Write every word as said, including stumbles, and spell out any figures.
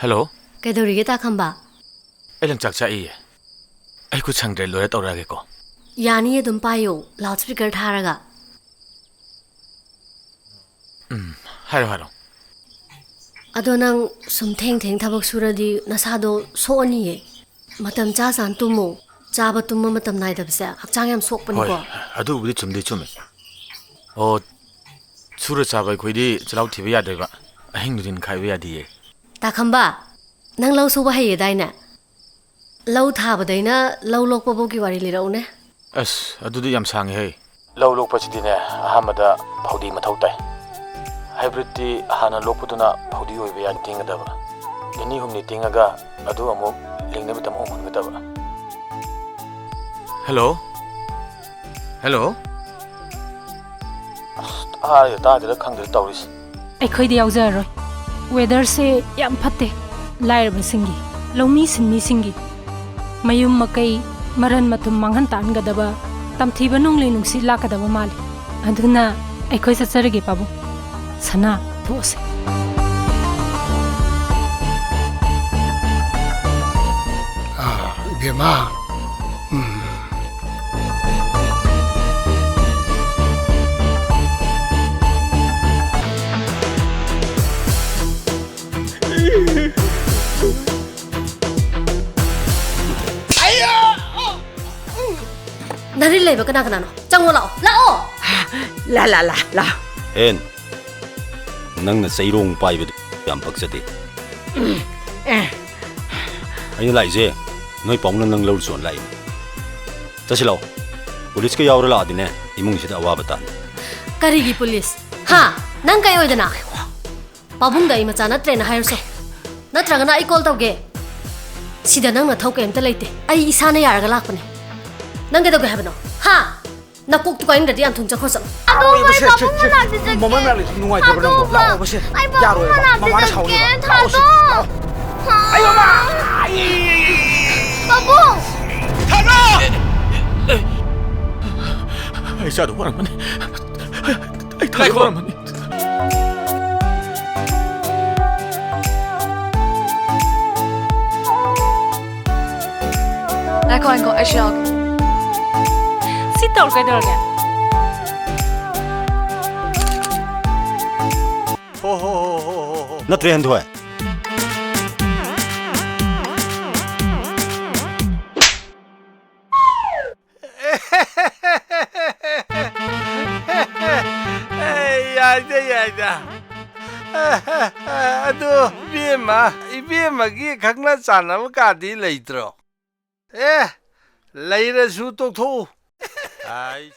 Hello. ꯀꯩꯗꯧꯔꯤꯒꯦ, ꯇꯥ ꯈꯝꯕ? ꯑꯩ ꯂꯪꯆꯥꯛ ꯆꯥꯛꯏꯌꯦ꯫ ꯑꯩ ꯈꯨꯠ ꯁꯪꯗ꯭ꯔꯦ, ꯂꯣꯏꯔ ꯇꯧꯔꯛꯑꯒꯦꯀꯣ꯫ ꯌꯥꯅꯤꯌꯦ, ꯑꯗꯨꯝ ꯄꯥꯏꯌꯣ, ꯂꯥꯎꯠ ꯁ꯭ꯄꯤꯀꯔ ꯊꯥꯔꯒ꯫ ꯎꯝ, ꯍꯥꯏꯔꯣ, ꯍꯥꯏꯔꯣ꯫ ꯑꯗꯣ ꯅꯪ ꯁꯨꯝ ꯊꯦꯡ ꯊꯦꯡ ꯊꯕꯛ ꯁꯨꯔꯗꯤ ꯅꯁꯥꯗꯣ ꯁꯣꯛꯑꯅꯤꯌꯦ꯫ ꯃꯇꯝ ꯆꯥ ꯆꯥꯅ ꯇꯨꯝꯃꯣ꯫ ꯆꯥꯕ ꯇꯨꯝꯕ ꯃꯇꯝ ꯅꯥꯏꯗꯕꯁꯦ ꯍꯛꯆꯥꯡ ꯌꯥꯝ ꯁꯣꯛꯄꯅꯤꯀꯣ꯫ ꯍꯣꯏ, ꯑꯗꯨꯕꯨꯗꯤ ꯆꯨꯝꯗꯤ ꯆꯨꯝꯃꯦ꯫ ꯑꯣ, ꯁꯨꯔ ꯆꯥꯕ ꯑꯩꯈꯣꯏꯗꯤ ꯆꯤꯜꯍꯥꯎ ꯊꯤꯕ ꯌꯥꯗꯦꯕ꯫ ꯑꯍꯤꯡ ꯅꯨꯡꯊꯤꯟ ꯈꯥꯏꯕ ꯌꯥꯗꯤꯌꯦ꯫ ꯇꯥꯈꯝꯕ, ꯅꯪ ꯂꯧ ꯁꯨꯕ ꯍꯩꯌꯦꯗꯥꯏꯅꯦ? ꯂꯧ ꯊꯥꯕꯗꯩꯅ ꯂꯧ ꯂꯣꯛꯄ ꯐꯧꯒꯤ ꯋꯥꯔꯤ ꯂꯤꯔꯛꯎꯅꯦ꯫ ꯑꯁ, ꯑꯗꯨꯗꯤ ꯌꯥꯝ ꯁꯥꯡꯉꯦꯍꯦ꯫ ꯂꯧ ꯂꯣꯛꯄꯁꯤꯗꯤꯅꯦ, ꯑꯍꯥꯟꯕꯗ ꯐꯧꯗꯤ ꯃꯊꯧ ꯇꯥꯏ꯫ ꯍꯥꯏꯕ꯭ꯔꯤꯠꯇꯤ ꯍꯥꯟꯅ ꯂꯣꯛꯄꯗꯨꯅ ꯐꯧꯗꯤ ꯑꯣꯏꯕ ꯌꯥꯅ ꯇꯤꯡꯒꯗꯕ꯫ ꯅꯤꯅꯤ ꯍꯨꯝꯅꯤ ꯇꯤꯡꯉꯒ ꯑꯗꯨ ꯑꯃꯨꯛ ꯂꯤꯡꯅꯕꯒꯤꯗꯃꯛ ꯍꯨꯟꯒꯗꯕ꯫ ꯍꯜꯂꯣ? ꯍꯜꯂꯣ? ꯑꯁ, ꯇꯥꯔꯤꯔ ꯇꯥꯗ꯭ꯔꯤꯔ ꯈꯪꯗ꯭ꯔꯦ ꯇꯧꯔꯤꯁꯦ꯫ ꯑꯩꯈꯣꯏꯗꯤ ꯌꯥꯎꯖꯔꯔꯣꯏ꯫ ꯋꯦꯗꯔꯁꯦ ꯌꯥꯝ ꯐꯠꯇꯦ꯫ ꯂꯥꯏꯔꯕꯁꯤꯡꯒꯤ, ꯂꯧꯃꯤ ꯁꯤꯟꯃꯤꯁꯤꯡꯒꯤ ꯃꯌꯨꯝ ꯃꯀꯩ, ꯃꯔꯟ ꯃꯊꯨꯝ ꯃꯥꯡꯍꯟ ꯇꯥꯍꯟꯒꯗꯕ ꯇꯝꯊꯤꯕ ꯅꯣꯡꯂꯩ ꯅꯨꯡꯁꯤꯠ ꯂꯥꯛꯀꯗꯕ ꯃꯥꯜꯂꯤ꯫ ꯑꯗꯨꯅ ꯑꯩꯈꯣꯏ ꯆꯠꯆꯔꯒꯦ, ꯄꯥꯕꯨꯡ꯫ ꯁꯅꯥ, ꯊꯣꯛꯑꯁꯦ꯫ ꯑꯥ, ꯏꯕꯦꯝꯃ꯫ ꯎꯝ꯫ ꯅꯔꯤꯜ ꯂꯩꯕ ꯀꯅꯥ ꯀꯅꯥꯅꯣ? ꯆꯪꯉꯣ ꯂꯥꯛꯑꯣ, ꯂꯥꯛꯑꯣ! ꯂꯥ, ꯂꯥ, ꯂꯥ, ꯂꯥ꯫ ꯑꯦꯟ, ꯅꯪꯅ ꯆꯩꯔꯣꯡ ꯄꯥꯏꯕꯗꯨ ꯌꯥꯝ ꯄꯛꯆꯗꯦ꯫ ꯑꯦ꯫ ꯑꯩꯅ ꯂꯥꯛꯏꯁꯦ ꯅꯣꯏ ꯄꯥꯎꯅ ꯅꯪ ꯂꯧꯔ ꯆꯣꯟ ꯂꯥꯛꯏꯅꯦ꯫ ꯆꯠꯁꯤ ꯂꯥꯛꯑꯣ꯫ ꯄꯨꯂꯤꯁꯀ ꯌꯥꯎꯔ ꯂꯥꯛꯑꯗꯤꯅꯦ, ꯏꯃꯨꯡꯁꯤꯗ ꯑꯋꯥꯕ ꯇꯥꯅꯤ꯫ ꯀꯔꯤꯒꯤ ꯄꯨꯂꯤꯁ? ꯍꯥ? ꯅꯪ ꯀꯩ ꯑꯣꯏꯗꯅ? ꯄꯥꯕꯨꯡꯗ ꯑꯩ ꯃꯆꯥ ꯅꯠꯇ꯭ꯔꯦꯅ ꯍꯥꯏꯔꯨꯁꯣ꯫ ꯅꯠꯇ꯭ꯔꯒꯅ ꯑꯩ ꯀꯣꯜ ꯇꯧꯒꯦ꯫ ꯁꯤꯗ ꯅꯪ ꯅꯊꯧ ꯀꯩꯝꯇ ꯂꯩꯇꯦ꯫ ꯑꯩ ꯏꯁꯥꯅ ꯌꯥꯔꯒ ꯂꯥꯛꯄꯅꯦ꯫ ꯅꯪ ꯀꯩꯗꯧꯒꯦ ꯍꯥꯏꯕꯅꯣ? ꯍꯥ? ꯅꯀꯣꯛꯇꯨ ꯀꯥꯏꯅꯤꯡꯗ꯭ꯔꯗꯤ ꯌꯥꯝ ꯊꯨꯅ ꯆꯠꯈ꯭ꯔꯣ ꯆꯠꯂꯣ꯫ ꯑꯗꯣ ꯑꯩ ꯃꯥꯏ ꯃꯁꯦ, ꯁꯦ, ꯄꯥꯕꯨꯡ ꯁꯦ, ꯃꯅꯥꯛꯇ ꯆꯠꯀꯦ꯫ ꯃꯃꯥ ꯅꯥꯔꯤꯁꯦ ꯅꯨꯡꯉꯥꯏꯇꯕ꯭ꯔꯥ ꯅꯪꯕꯣ? ꯊꯥꯗꯣꯛꯑꯣꯕ꯫ ꯂꯥꯛꯑꯣ ꯃꯁꯦ꯫ ꯑꯩ ꯄꯥꯕꯨꯡ ꯌꯥꯔꯣꯏꯕ꯫ ꯃꯅꯥꯛꯇ ꯃꯃꯥꯅ ꯆꯠꯀꯦ꯫ ꯁꯥꯎꯅꯤꯕ꯫ ꯂꯥꯛꯑꯣ ꯁꯦ꯫ ꯊꯥꯗꯣꯛꯑꯣ꯫ ꯂꯥꯛꯑꯣ꯫ ꯑꯩ ꯃꯃꯥ! ꯑꯩ! ꯄꯥꯕꯨꯡ! ꯊꯥꯗꯣ! ꯑꯩ ꯆꯥꯗꯧ ꯋꯥꯔꯝꯃꯅꯤ꯫ ꯑꯩ ꯊꯥꯗꯧ ꯉꯥꯏꯈꯣ꯫ ꯋꯥꯔꯝꯃꯅꯤ꯫ ꯉꯥꯏꯈꯣ, ꯉꯥꯏꯈꯣ, ꯑꯩꯁꯨ ꯌꯥꯎꯒꯦ꯫ ꯁꯤ ꯇꯧꯔ ꯀꯩꯗꯧꯔꯒꯦ? ꯍꯣ, ꯍꯣ, ꯍꯣ, ꯍꯣ, ꯍꯣ, ꯍꯣ꯫ ꯅꯠꯇ꯭ꯔꯦ, ꯍꯦꯟꯊꯣꯏ꯫ ꯑꯦ, ꯌꯥꯏꯗ, ꯌꯥꯏꯗ꯫ ꯑꯗꯨ ꯏꯕꯦꯝꯃ, ꯏꯕꯦꯝꯃꯒꯤ ꯈꯪꯅ ꯆꯥꯟꯅꯕ ꯀꯥꯗꯤ ꯂꯩꯇ꯭ꯔꯣ? ꯑꯦ, ꯂꯩꯔꯁꯨ ꯇꯣꯛꯊꯣꯛꯎ꯫ ꯑꯩ